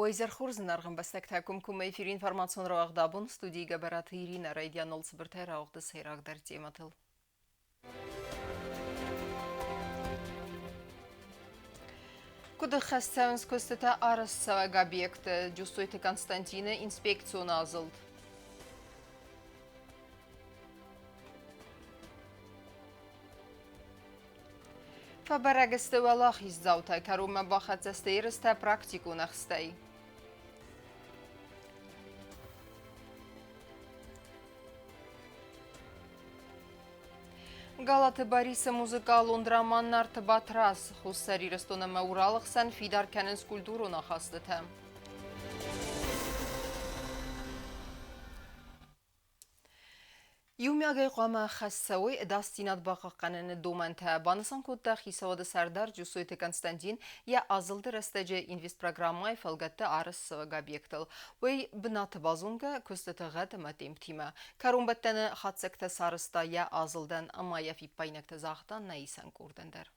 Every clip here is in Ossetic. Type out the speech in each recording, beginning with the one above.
Уӕ изӕр хорз, зынаргъ ӕмбӕстӕгтӕ, комкоммӕ эфиры информацион рауагъд абон студийы Гӕбӕраты Иринӕ райдианыл цыбыртӕй рауагъды сӕйрагдӕр темӕтыл. Куыд ӕххӕст цӕуынц куыстытӕ арӕзтцӕуӕг объекты Джусойты Константины инспекцион азылд. Фӕбӕрӕг сты уӕлахиздзаутӕ, кӕронмӕ бахӕццӕ сты ерыстӕ практикон ӕхстӕй. Галаты Борисы музыкалон драма «Нарты Батрадз» Хуссар Ирыстон ӕмӕ Уралы хсӕн фидар кӕнынц культурон ахастытӕ. Иумиагӕй хъуамӕ ӕххӕст цӕуой ӕдасдзинад бахъахъхъӕныны домӕнтӕ, банысан кодта хицауады сӕрдар Джусойты Константин йӕ азылды рӕстӕджы Инвестпрограммӕйы фӕлгӕтты арӕзтцӕуӕг объектыл. Уый бынаты базонгӕ куыстыты гъӕд ӕмӕ темптимӕ. Кӕронбӕттӕны хатдзӕгтӕ сарӕзта йӕ азылдӕн ӕмӕ йӕ фиппаинӕгтӕ загъта нӕ исӕн къордӕн дӕр.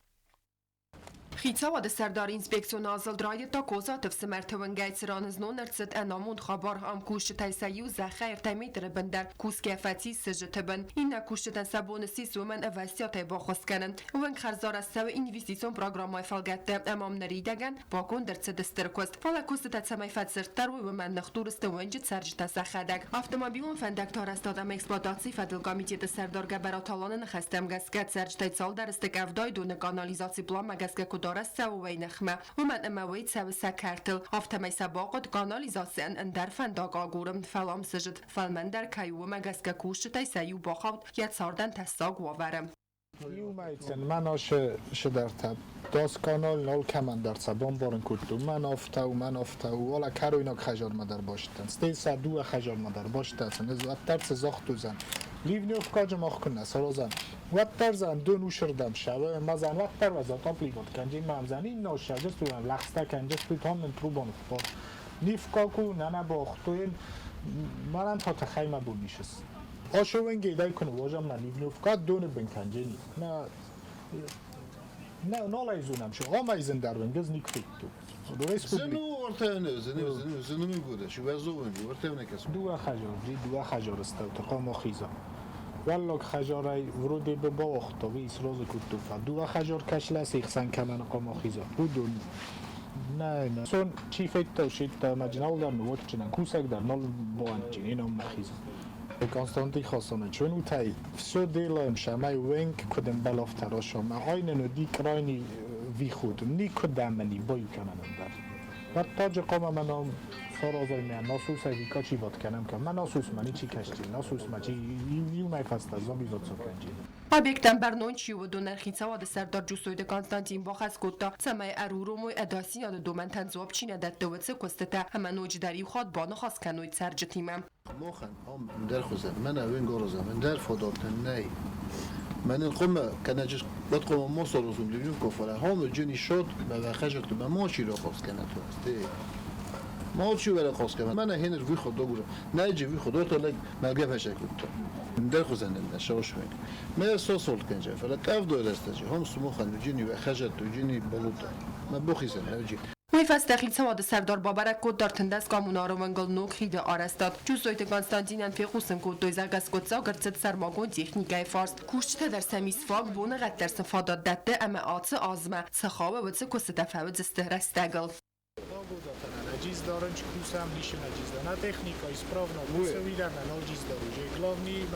Хицауады сӕрдар инспекцион азылд райдыдта Козаты ӕфсымӕрты уынгӕй, цыран знон ӕрцыд ӕнамонд хабар. Ӕмкусджытӕй сӕ иу зӕххӕй ӕртӕ метры бындӕр кусгӕ фӕцис сыджыты бын. Иннӕ кусджытӕн сӕ бон ссис уымӕн ӕвӕстиатӕй баххуыс кӕнын. Уынг хӕрзарӕзт цӕуы инвестицион программӕйы фӕлгӕтты ӕмӕ ам ныридӕгӕн баконд ӕрцыд стыр куыст. Фӕлӕ куыстытӕ цӕмӕй фӕцырддӕр уой, уымӕн ныхдур сты уынджы цӕрджытӕ сӕхӕдӕг. Автомобилон фӕндӕгты арӕзтад ӕмӕ эксплуатацийы фӕдыл комитеты сӕрдар Гӕбӕраты Аланы ныхӕстӕм гӕсгӕ цӕрджытӕй цалдӕр сты къӕвдайы доны канализацийы пъланмӕ гӕсгӕ куыд арӕзт цӕуы, уый ныхмӕ. Уымӕн ӕмӕ уый цӕуы сӕ кӕртыл. Афтӕмӕй сӕ бахъуыд канализацийӕн ӕндӕр фӕндаг агурын, фӕлӕ ам сыджыт фӕлмӕндӕр кӕй у, уымӕ гӕсгӕ кусджытӕй сӕ иу бахауд йӕ цардӕн тӕссаг уавӕры. Мӕн сидӕртӕ досконал нал кӕмӕндӕр сӕ бамбарын кодтон, мӕн афтӕ у, мӕн афтӕ у, уалӕ кӕройнаг хӕдзармӕ дӕр базыдтӕн, стӕй сӕ дыууӕ хӕдзармӕ дӕр базыдтӕн, ӕз уӕддӕр цы загътон, ливневкаджы мах куыннӕ саразӕм, уӕддӕр зӕн дон усырдӕм ссӕуы, ӕмӕ зӕн уӕддӕр затъаплибот кӕнджын мӕм зӕн иннӕ ссӕджысту, лӕгъстӕ кӕнджысту, там нын трубон фпор. Нивкаку нӕ нӕ бахтой, мӕнӕн та тыххӕй мӕ бон исыс. Ошовенгейдай куы ныуазӕм нӕ ливневка доны бын кӕнджени. Нӕ нӕ нал ӕй зонӕм, омӕй зындӕр венгез ник федту. Зыну ортӕны, зыну, зыну, зыну мигуда, шувӕзовын, ортӕны кӕс. Дыууӕ хӕжар, джи дыууӕ хӕжары стӕвты хъуамӕ хиза. Уӕллаг хӕжарӕй вроде бы бауагъта, уый сразу кодта. Дыууӕ хӕжар кӕслӕсы хсӕн кӕмӕн хъуамӕ хиза, уыдон нӕ, нӕ. Сон чи федта, шедта, ӕмӕ нал дӕр ныууадджынӕн, кусӕг дӕр нал бауӕндджын, ин ӕмӕ хиза. Константин Хасанович, утай все делаем, шамай венг куыд ӕмбӕлы хорошо. Ма айнен уыди крайний выход, никуыдӕм мын бой кӕнӕн ӕндӕр. Хъуыддаджы хъуамӕ мӕ ном саразай мӕ насусӕй викачиват кӕнӕм кӕм. Мӕ насусмӕ ничи кӕсти, насусмӕ чи иумӕ фӕстӕ забизоцо кӕнджи. Объектӕн бӕрнон чи у, уыдонӕн хицауады сӕрдар Джусойты Константин бахӕс кодта, цӕмӕй ӕруромой ӕдасдзинады домӕнтӕн дзуапп чи нӕ дӕтты, уыцы куыстытӕ ӕмӕ ноджыдӕр иу хатт баныхас кӕной цӕрджытимӕ. Мохӕн ам ӕндӕр хуызӕн, мӕнӕ уин горозӕн ӕндӕр фадатӕн нӕй. Мӕнӕн хъуамӕ кӕнӕ уӕд хъуамӕ ма саразон ливневка, фӕлӕ хъуамӕ джени шот мӕ вӕхӕзӕгты мӕ мачи рахъаз кӕнӕт уӕсте. Мачи рахъаз кӕнӕт. Мӕнӕ хенер выход агура. Нӕйджи выход орта лӕг мӕлгӕ фӕсӕ кодта. Ӕндӕр хуызӕн ӕндӕр саусвӕнг. Мӕ сосолт кӕнджа, фӕлӕ къӕвдой рӕстӕджы хом сумохӕн уджини вӕхӕзӕтты уджини болута. Мӕ бохизӕн ӕвджи. Уый фӕстӕ хицауады сӕрдар бабӕрӕг кодта 13 коммунары уӕнгыл ног хиды арӕзтад. Джусойты Константинӕн фехъусын кодтой, зӕгъгӕ, скъуыддзаг ӕрцыд сӕрмагонд техникӕйы фарст. Кусджытӕ дӕр сӕм ис фаг, боныгъӕд дӕр сын фадат дӕтты ӕмӕ ацы азмӕ цы хауы, уыцы куыстытӕ фӕуыдзысты рӕстӕгыл. На техника исправна, Главный,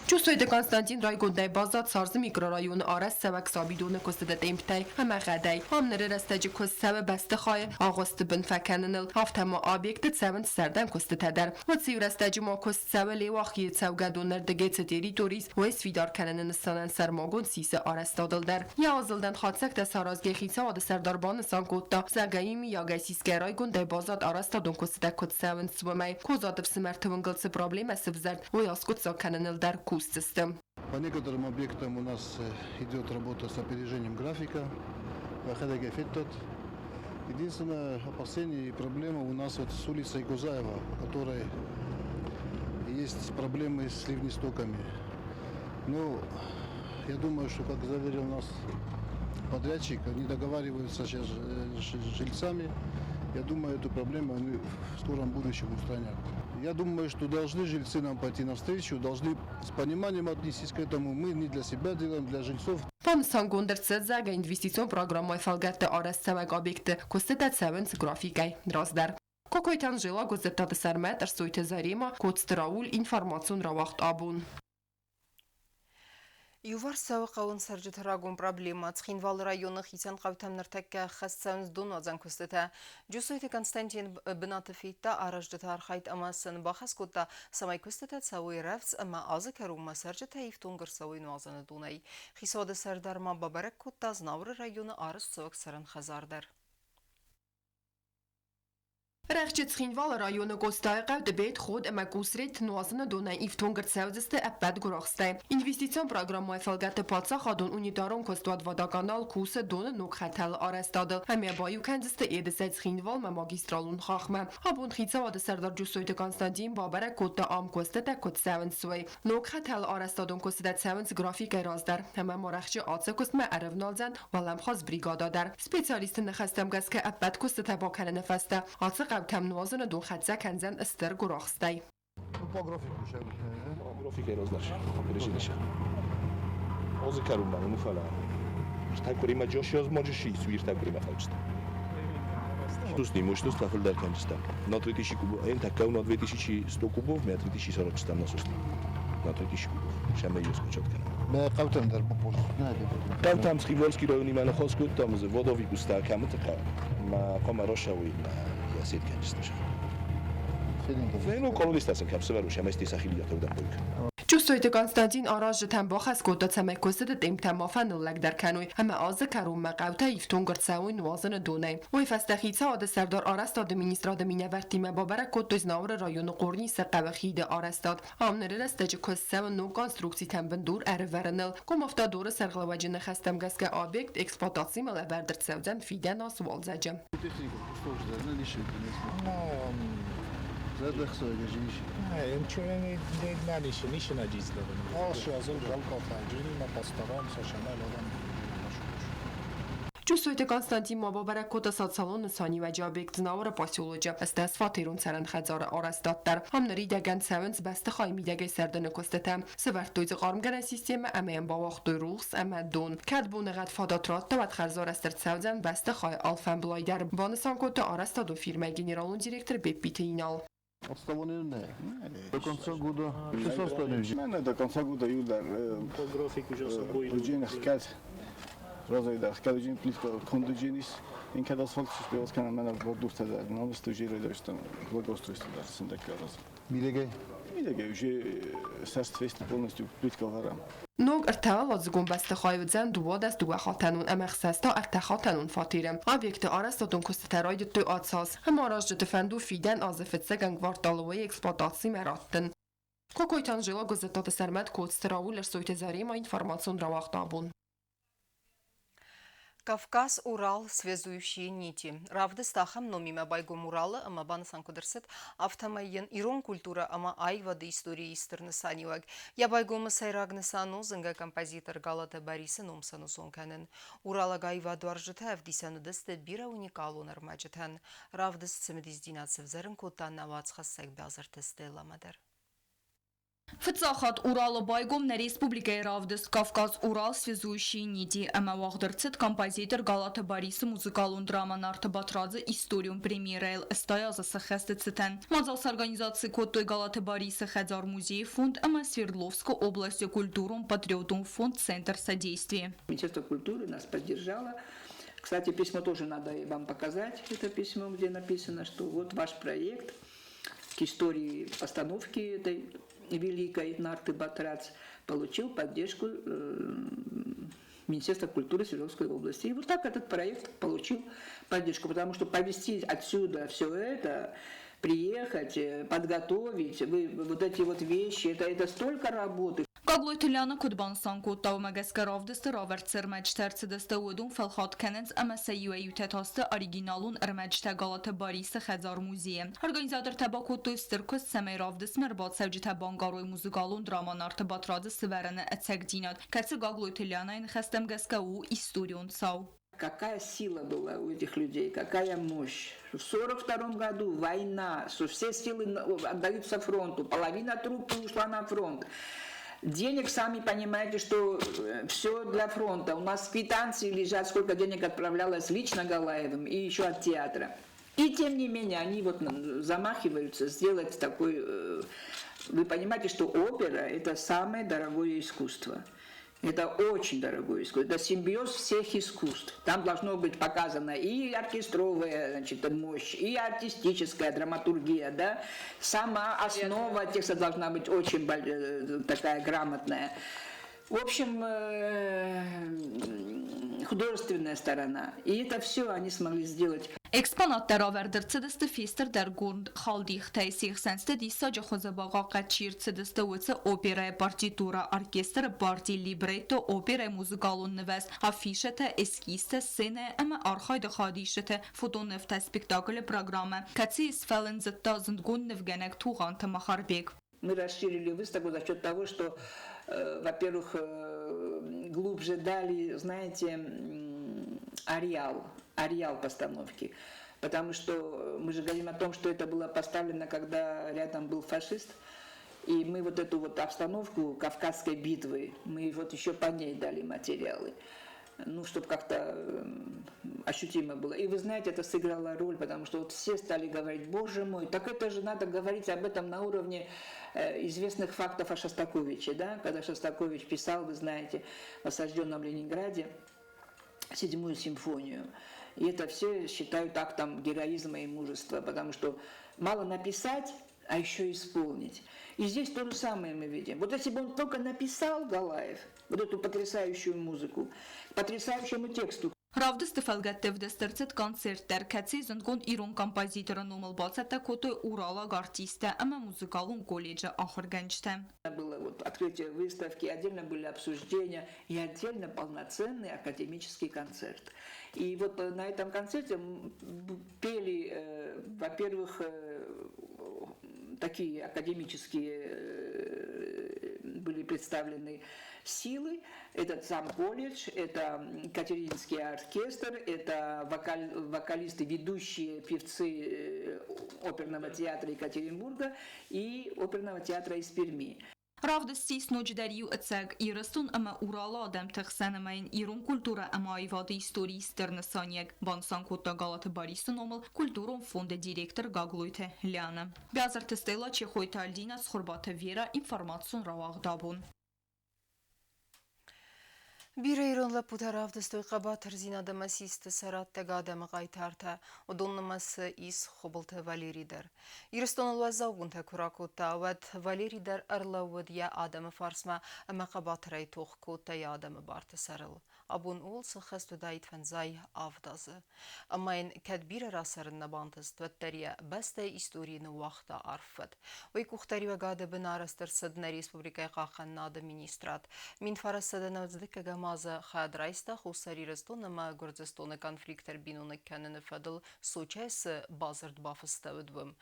Джусойты Константин райгондӕй баззад Царзы микрорайоны арӕзтцӕуӕг сабидоны куыстыты темптӕй ӕмӕ гъӕдӕй. Ам ныры рӕстӕджы куыст цӕуы бӕстыхайы агъуысты бын фӕкӕныныл, афтӕ ма объекты цӕуынц сӕрдӕн куыстытӕ дӕр. Уыцы-иу рӕстӕджы ма куыст цӕуы Леуахийы цӕугӕдоны рдыгӕй цы территори ис, уый сфидар кӕныны нысанӕн сӕрмагонд сисы арӕзтадыл дӕр. Йӕ азылдӕн хатдзӕгтӕ саразгӕ хицауады сӕрдар банысан кодта, зӕгъгӕ, иумиагӕй сисгӕ райгондӕй баззад арӕзтадон куыстытӕ куыд цӕуынц, уымӕй. Козаты ӕфсымӕрты уынгыл цы проблемӕ сывзӕрд, уый аскъуыддзаг кӕныныл дӕр кусдзысты. По некоторым объектам у нас идет работа с опережением графика. Выходя эффект. Единственное опасение и проблема у нас вот с улицей Гузаева, у которой есть проблемы с ливнестоками. Ну, Я думаю, что, как заверил нас подрядчик, они договариваются сейчас с жильцами. Я думаю, эту проблему они в скором будущем устранят. Я думаю, что должны жильцы нам пойти навстречу, должны с пониманием отнестись к этому. Мы не для себя делаем, для жильцов. Банысангонд ӕрцыд, зӕгъгӕ, Инвестицион программӕйы фӕлгӕтты арӕзтцӕуӕг объектты куыстытӕ цӕуынц графикӕй раздӕр. Кокойты Анжела, Гуырдзыттаты Сӕрмӕт, Ӕрсойты Заремӕ, Коцты Рауль, информацион рауагъд абон. Иуварс цӕуы хъӕуын цӕрджыты рагон проблемӕ. Цхинвалы районы хицӕн хъӕутӕм ныртӕккӕ ӕххӕст цӕуынц донуадзӕн куыстытӕ. Джусойты Константин бынаты федта аразджыты архайд ӕмӕ сын бахӕс кодта, цӕмӕй куыстытӕ цӕуой рӕвдз ӕмӕ азы кӕронмӕ цӕрджытӕ ифтонг ӕрцӕуой нуазӕны донӕй. Хицауады сӕрдар ма бабӕрӕг кодта Знауыры районы арӕзтцӕуӕг цӕрӕн хӕдзар дӕр. Рӕхджы Цхинвалы районы Къостайыхъӕу, Тъбет, Ход ӕмӕ Къусрет нуазыны донӕй ифтонг ӕрцӕудзысты ӕппӕт гуырахстӕй. Инвестицион программӕйы фӕлгӕты паддзахадон унитарон куыстуат Водоканал кусы доны ног хӕтӕлы арӕзтадыл ӕмӕ баиу кӕндзысты Едысӕй Цхинвалмӕ магистралон хахмӕ. Абон хицауады сӕрдар Джусойты Константин бабӕрӕг кодта ам куыстытӕ куыд цӕуынц, уый. Ног хӕтӕлы арӕзтадон куыстытӕ цӕуынц графикӕй раздӕр ӕмӕ ма рӕхджы ацы куыстмӕ ӕрӕвналдзӕн уӕлӕмхас бригада дӕр. Специалистты ныхӕстӕм гӕсгӕ ӕппӕт куыстытӕ бакӕныны фӕстӕ ацы хъӕутӕм нуазыны дон хӕццӕ кӕндзӕн стыр гуырахстӕй. По графику Графикӕй раздӕр опережение. Азы кӕронмӕ ну фӕлӕ ӕртӕ джоши ӕртӕ къуыримӕ фӕлчыста. Тус не фылдӕр кӕнджыстӕм. На 3000 кубов, эн таккау на 2100 кубов, мӕ 3000 сарачыстам насосты. На 3000 кубов. Шӕмӕ ёс кучат кӕнӕм. Мӕ хъӕутӕм дӕр бупос. Хъӕутӕм Цхинвальский районимӕ ныхас кодтам, дзы водовик уста кӕмыты хъӕу. Мӕ хъуамӕ рашауи мӕ я сет кӕнджысты шах. Фену колонистасын кӕм сывӕру шӕмӕсти сахилия тӕвдӕм бойк. Джусойты Константин аразджытӕн бахӕс кодта, цӕмӕй куыстыты темптӕ ма фӕныллӕгдӕр кӕной ӕмӕ азы кӕронмӕ хъӕутӕ ифтонг ӕрцӕуой нуазыны донӕй. Уый фӕстӕ хицауады сӕрдар арӕзтады министрады минӕвӕрттимӕ бабӕрӕг кодтой Знауыры районы Хъорнисы хъӕуы хиды арӕзтад. Ам ныры рӕстӕджы куыст цӕуы ног конструкцитӕн бындур ӕрывӕрыныл. Комавтодоры сӕргълӕууӕджы ныхӕстӕм гӕсгӕ объект эксплуатацимӕ лӕвӕрд ӕрцӕудзӕн фидӕн аз уалдзӕджы. Джусойты Константин ма бабӕрӕг кодта социалон нысаниуӕджы объект Знауыры поселочы 80-фатерон цӕрӕн хӕдзары арӕзтад дӕр. Ам ныридӕгӕн цӕуынц бӕстыхайы мидӕгӕй сӕрдыны куыстытӕ. Сӕвӕрдтой дзы хъармгӕнӕн системӕ ӕмӕ йӕм бауагътой рухс ӕмӕ дон. Кӕд боныгъӕд фадат радта, уӕд хӕрзарӕзт ӕрцӕудзӕн бӕстыхайы алфӕмблай дӕр, банысан кодта арӕзтадон фирмӕйы генералон директор Беппиты Инал. Отставание не. До конца года. Что состояние? Мене до конца года юлдар. По графику сейчас Буджин хкат. Разайда хкат буджин плитка кондуджинис. Инкад асфальт успевал кана мене бордуфта да. Нам стужиро дошто благоустройство да сендека раз. Мидегей. Мидегей уже сарствест полностью плитка вара. Ног ӕртӕуӕладзыгон бӕстыхай уыдзӕн 12 хатӕнон ӕмӕ ӕхсӕз та ӕртӕхатӕнон фатеры. Объекты арӕзтадон куыстытӕ райдыдтой ацы аз. Ӕмӕ аразджыты фӕнд у фидӕн азы фыццӕгӕм кварталы уый эксплуатацимӕ раттын. Кокойты Анжела, Гуырдзыттаты Сӕрмӕт, Коцты Рауль, Ӕрсойты Заремӕ, информацион рауагъд абон. Кавказ, Урал, связующие нити. Равдыст ахӕм номимӕ байгом Уралы ӕмӕ банысан куыд ӕрцыд, афтӕмӕй йын ирон культурӕ ӕмӕ аивады историйы стыр нысаниуӕг. Йӕ байгомы сӕйраг нысан у зынгӕ композитор Галаты Барисы ном сӕнусон кӕнын. Уралаг аивадуарзджытӕ ӕвдисӕн уыдысты бирӕ уникалон ӕрмӕджытӕн. Равдыст цымыдисдзинад сӕвзӕрын кодта нӕ уацхӕссӕг Бязырты Стелламӕ дӕр. Фыццаг хатт Уралы байгом нӕ республикӕйы равдыст «Кавказ-Урал. Связующие нити» ӕмӕ уагъд ӕрцыд композитор Галаты Барисы музыкалон драма «Нарты Батрадзы» историон премьерӕйыл 80 азы сӕххӕсты цытӕн. Мадзал сорганизаци кодтой Галаты Барисы хӕдзар-музейы фонд ӕмӕ Свердловскы области культурон-патриотон фонд «Центр содействия». Министерство культуры нас поддержало. Кстати, письмо тоже надо вам показать, это письмо, где написано, что вот ваш проект к истории постановки этой великой Нарты Батрадз получил поддержку Министерства культуры Свердловской области. И вот так этот проект получил поддержку, потому что повезти отсюда все это, приехать, подготовить, вы, вот эти вот вещи, это столько работы. Гаглойты Лиана куыд банысан кодта, уымӕ гӕсгӕ равдысты равӕрд цы ӕрмӕджытӕ ӕрцыдысты, уыдон фӕлхатт кӕнынц ӕмӕ сӕ иуӕй-иутӕ та сты оригиналон ӕрмӕджытӕ Галаты Барисы хӕдзар-музейы. Организатортӕ бакодтой стыр куыст, цӕмӕй равдыстмӕ ӕрбацӕуджытӕ банкъарой музыкалон драма Нарты Батрадзы сывӕрӕны ӕцӕгдзинад, кӕцы Гаглойты Лианайы ныхӕстӕм гӕсгӕ у историон цау. Какая сила была у этих людей, какая мощь. В 1942 году война, что все силы отдаются фронту, половина труппы ушла на фронт. Денег, сами понимаете, что все для фронта. У нас квитанции лежат, сколько денег отправлялось лично Галаевым и еще от театра. И тем не менее они вот замахиваются сделать такой... Вы понимаете, что опера – это самое дорогое искусство. Это очень дорогое искусство. Это симбиоз всех искусств. Там должно быть показана и оркестровая, значит, мощь, и артистическая драматургия. Да? Сама основа текста должна быть очень такая грамотная. В общем, художественная сторона. И это все они смогли сделать. Экспонаттӕ равӕрд ӕрцыдысты фестырдӕргонд халдихтӕй, се хсӕн сты диссаджы хуызы бахъахъхъӕд чи рцыдысты, уыцы оперӕйы партитура, оркестры парти, либретто, оперӕйы музыкалон нывӕзт, афишӕтӕ, эскизтӕ, сценӕ ӕмӕ архайды хайадисджыты фотонывтӕ, спектаклы программӕ, кӕцыйы сфӕлындзыдта зындгонд нывгӕнӕг Тугъанты Махарбег. Мы расширили выставку за счет того, что, во-первых, глубже дали, знаете, ареал постановки. Потому что мы же говорим о том, что это было поставлено, когда рядом был фашист. И мы вот эту вот обстановку Кавказской битвы, мы вот еще по ней дали материалы. Ну, чтобы как-то ощутимо было. И вы знаете, это сыграло роль, потому что вот все стали говорить, боже мой, так это же надо говорить об этом на уровне известных фактов о Шостаковиче, да? Когда Шостакович писал, вы знаете, в осажденном Ленинграде 7-ю симфонию. И это все считают актом героизма и мужества, потому что мало написать, а еще исполнить. И здесь то же самое мы видим. Вот если бы он только написал, Галаев, вот эту потрясающую музыку, потрясающему тексту. Равдысты фӕлгӕтты ӕвдыст ӕрцыд концерт дӕр, кӕцыйы зындгонд ирон композиторы номыл бацӕттӕ кодтой уралаг артисттӕ ӕмӕ музыкалон колледжы ахуыргӕнджытӕ. Было вот открытие выставки, отдельно были обсуждения и отдельно полноценный академический концерт. И вот на этом концерте пели, во-первых, такие академические были представлены силы. Это сам колледж, это Катеринский оркестр, это вокалисты, ведущие певцы оперного театра Екатеринбурга и оперного театра из Перми. Равдыст ссис ноджыдӕр иу ӕцӕг Ирыстон ӕмӕ Уралы адӕмты хсӕн ӕмӕ йын ирон культурӕ ӕмӕ аивады историйы стыр нысаниуӕг, банысан кодта Галаты Барисы номыл культурон фонды директор Гаглойты Лиана. Биазырты Стелла, Чехойты Альдина, Цхуырбаты Вера, информацион рауагъд абон. Бирӕ ирон лӕппутӕ равдыстой хъӕбатырдзинад ӕмӕ систы сӕ раттӕг адӕмы хъайтартӕ. Уыдон нымӕцы ис Хуыбылты Валери дӕр. Ирыстоныл уӕззау бонтӕ куы ракодта, уӕд Валери дӕр ӕрлӕууыд йӕ адӕмы фарсмӕ ӕмӕ хъӕбатырӕй тох кодта йӕ адӕмы барты сӕрыл. Абон ууыл сыххӕст уыдаид 57 азы. Ӕмӕ йын кӕд бирӕ рацӕрын нӕ бантыст, уӕддӕр йӕ бӕстӕйы историйы ныууагъта арф фӕд. Уый къухдариуӕгады бын арӕзт ӕрцыд нӕ республикӕйы хъахъхъӕнынады министрад. 1990 азы хайад райста Хуссар Ирыстон ӕмӕ Гуырдзыстоны конфликт ӕрбиноныг кӕныны фӕдыл Сочӕйы цы бадзырд бафыстӕуыд, уым.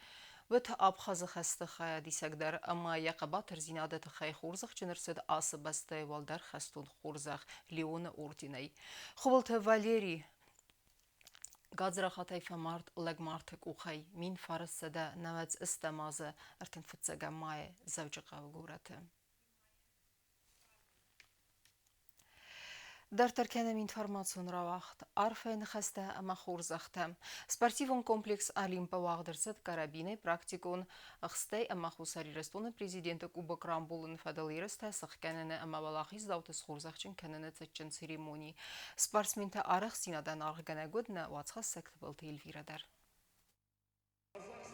Уыд Абхазы хӕсты хайадисӕг дӕр ӕмӕ йӕ хъӕбатырдзинады тыххӕй хорзӕхджын ӕрцыд ацы бӕстӕйы уӕлдӕр хӕстон хорзӕх Леоны орденӕй. Хуыбылты Валерий гадзрахатӕй фӕмард лӕгмарты къухӕй 1998 азы 31 майы Дзӕуджыхъӕуы горӕты. Дарддӕр кӕнӕм информацион рауагъд. Арфӕйы ныхӕстӕ ӕмӕ хорзӕхтӕ. Спортивон комплекс Олимп-ы уагъд ӕрцыд карабинӕй практикон ӕхстӕй ӕмӕ Хуссар Ирыстоны президенты кубок рамбулыны фӕдыл ерыстӕ сыхгӕныны ӕмӕ уӕлахиздзауты схорзӕхджын кӕныны цытджын церемони. Спортсментӕ арӕхстдзинадӕн аргъгӕнӕг уыд нӕ уацхӕссӕг Тыбылты Эльвирӕ дӕр.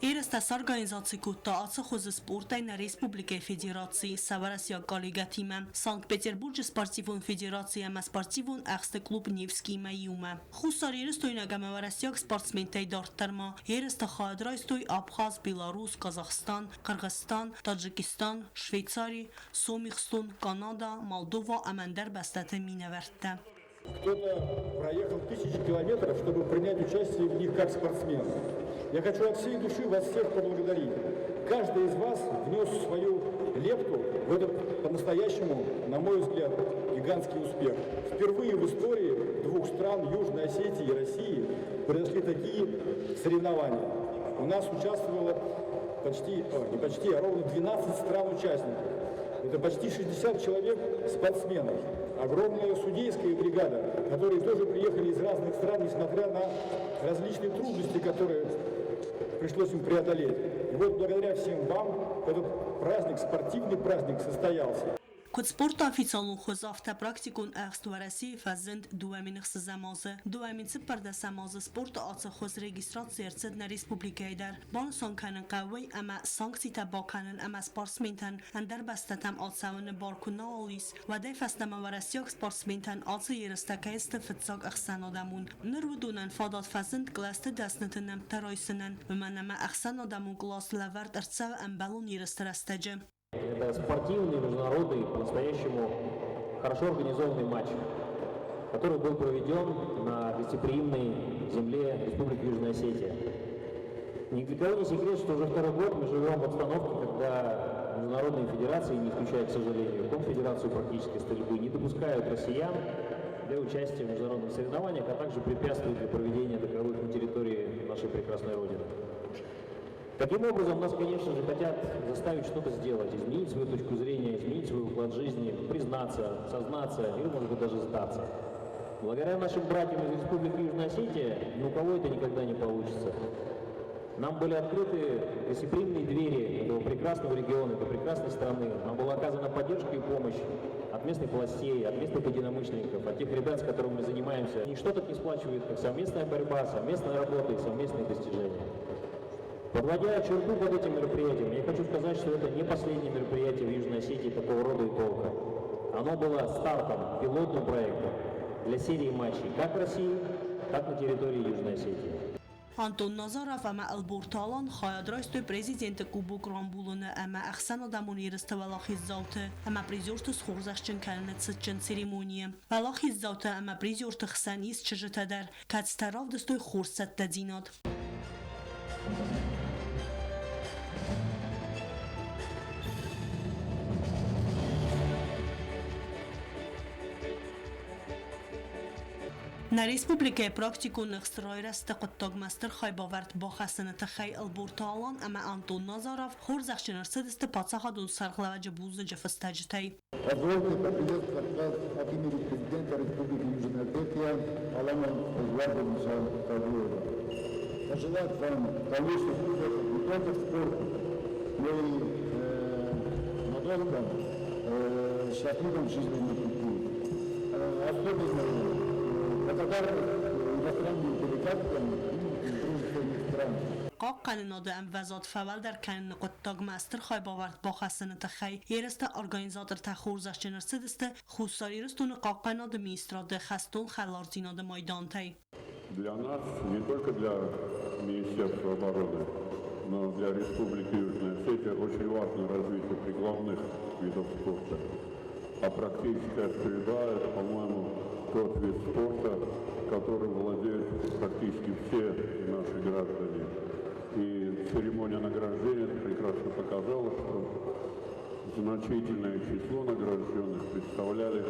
Ерыстӕ сорганизаци кодта ацы хуызы спортӕй нӕ республикӕйы федераци сӕ уӕрӕсейаг коллегӕтимӕ, Санкт-Петербурджы спортивон федераци ӕмӕ спортивон ӕхсты клуб Невский-имӕ иумӕ. Хуссар Ирыстойнаг ӕмӕ уӕрӕсейаг спортсментӕй дарддӕр ма ерысты хайад райстой Абхаз, Беларус, Казахстан, Хъыргъызстан, Таджикистан, Швейцари, Сомихстон, Канада, Молдова ӕмӕ ӕндӕр бӕстӕты минӕвӕрттӕ. Кто-то проехал тысячи километров, чтобы принять участие в них как спортсмен. Я хочу от всей души вас всех поблагодарить. Каждый из вас внес свою лепту в этот по-настоящему, на мой взгляд, гигантский успех. Впервые в истории двух стран, Южной Осетии и России, произошли такие соревнования. У нас участвовало почти, не почти, а ровно 12 стран-участников. Это почти 60 человек спортсменов. Огромная судейская бригада, которые тоже приехали из разных стран, несмотря на различные трудности, которые пришлось им преодолеть. И вот благодаря всем вам этот праздник, спортивный праздник состоялся. Куыд спорты официалон хуыз, афтӕ практикон ӕхст Уӕрӕсейы фӕзынд 2006 азы. 2014 азы спорты ацы хуыз регистраци ӕрцыд нӕ республикӕйы дӕр. Банысан кӕнын хъӕуы уый, ӕмӕ санкцитӕ бакӕнын ӕмӕ спортсментӕн ӕндӕр бӕстӕтӕм ацӕуыны бар куы нал ис, уӕдӕй фӕстӕмӕ уӕрӕсейаг спортсментӕн ацы ерыстӕ кӕй сты фыццаг ӕхсӕнадӕмон. Ныр уыдонӕн фадат фӕзынд кълӕсты дӕсныты нӕмттӕ райсынӕн, уымӕн ӕмӕ ӕхсӕнадӕмон кълас лӕвӕрд ӕрцӕуы ӕмбӕлон ерысты рӕстӕджы. Это спортивный, международный, по-настоящему хорошо организованный матч, который был проведен на гостеприимной земле Республики Южная Осетия. Ни для кого не секрет, что уже второй год мы живем в обстановке, когда международные федерации, не включая, к сожалению, Конфедерацию практической стрельбы, не допускают россиян для участия в международных соревнованиях, а также препятствуют для проведения таковых на территории нашей прекрасной Родины. Таким образом, нас, конечно же, хотят заставить что-то сделать, изменить свою точку зрения, изменить свой уклад жизни, признаться, сознаться или, может быть, даже сдаться. Благодаря нашим братьям из Республики Южная Осетия ни у кого это никогда не получится. Нам были открыты гостеприимные двери этого прекрасного региона, этой прекрасной страны. Нам была оказана поддержка и помощь от местных властей, от местных единомышленников, от тех ребят, с которыми мы занимаемся. Ничто так не сплачивает, как совместная борьба, совместная работа и совместные достижения. Подводя черту под этим мероприятием, я хочу сказать, что это не последнее мероприятие в Южной Осетии такого рода и толка. Оно было стартом, пилотным проектом для серии матчей как в России, так на территории Южной Осетии. Антон Назаров ӕмӕ Ӕлборты Алан хайад райстой Президенты Кубок рамбулыны ӕмӕ ӕхсӕнадӕмон ерысты уӕлахиздзауты ӕмӕ призерты схорзӕхджын кӕныны цытджын церемонийы. Уӕлахиздзаутӕ ӕмӕ призерты хсӕн ис чызджытӕ дӕр, кӕцытӕ равдыстой хорз цӕттӕдзинад. Нӕ республикӕйы практикон ӕхсты райрӕзты хъуыддагмӕ стыр хайбавӕрд бахӕссыны тыххӕй Ӕлборты Алан ӕмӕ Антон Назаров хорзӕхджын ӕрцыдысты паддзахадон сӕргълӕууӕджы бузныджы фыстӕджытӕй. Позвольте поприветствовать вас от имени президента Республики Южная Осетия Алана Эдуардовича Кадыева. Пожелать вам дальнейших успехов не только в спорте, но и на долгом, счастливом жизненном пути. Особенно благодарность иностранным делегациям из дружественных стран. Хъахъхъӕнынады ӕмвӕзад фӕуӕлдӕр кӕныны хъуыддагмӕ стыр хайбавӕрд бахӕссыны тыххӕй ерысты организатортӕ хорзӕхджын ӕрцыдысты Хуссар Ирыстоны Хъахъхъӕнынады министрады хӕстон хӕлардзинады майдантӕй. Для нас, не только для Министерства обороны, но для Республики Южная Осетия очень важно развитие прикладных видов спорта. А практическая стрельба – это, по-моему, тот вид спорта, которым владеют практически все наши граждане. И церемония награждения прекрасно показала, что значительное число награжденных представляли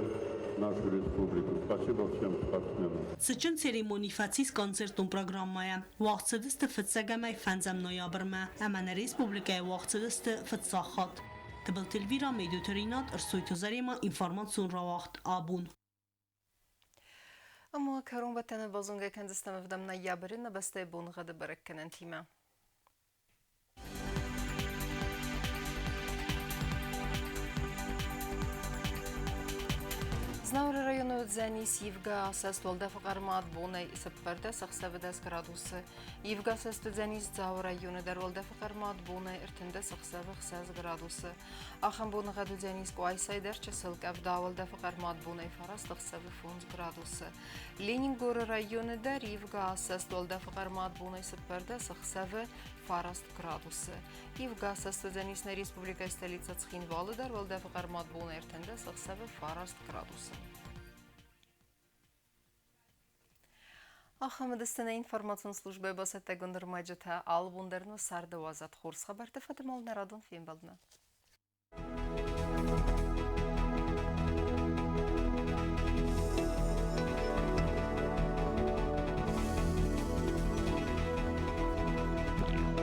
нашу республику. Спасибо всем спортсменам. Цытджын церемони фӕцис концертон программӕйӕ. Уагъд цыдысты фыццӕгӕмӕй фӕндзӕм ноябрмӕ ӕмӕ нӕ республикӕйы уагъд цыдысты фыццаг хатт. Тыбылты Эльвира, Медиуты Ринат, Ӕрсойты Заремӕ, информацион рауагъд Абон. Ӕмӕ кӕронбӕттӕны базонгӕ кӕндзыстӕм ӕвдӕм ноябры нӕ бӕстӕйы боныгъӕды бӕрӕггӕнӕнтимӕ. Знауыры районы Районы уыдзӕнис ивгӕ асӕст уӕлдӕфы хъӕрмад бонӕй 14 ӕхсӕвы 10 градусы. Ивгӕ асӕст уыдзӕнис Дзауы районы дӕр уӕлдӕфы хъӕрмад бонӕй 13 ӕхсӕвы 6 градусы. Ахӕм боныгъӕд уыдзӕнис Къуайсайы дӕр чысыл къӕвда уӕлдӕфы хъӕрмад бонӕй 9 ӕхсӕвы 5 градусы. Ленингоры районы дӕр ивгӕ асӕст уӕлдӕфы хъӕрмад бонӕй 14 ӕхсӕвы 9 градусы. Ивгӕ асӕст уыдзӕнис нӕ республикӕйы столицӕ Цхинвалы дӕр уӕлдӕфы хъӕрмад бонӕй 13 ӕхсӕвы 9 градусы. Ахӕм уыдысты нӕ информацион службӕйы бацӕттӕгонд ӕрмӕджытӕ. Алы бон дӕр нӕ царды уадзӕд хорз хабӕртты фӕдыл нӕ радон фембӕлдмӕ.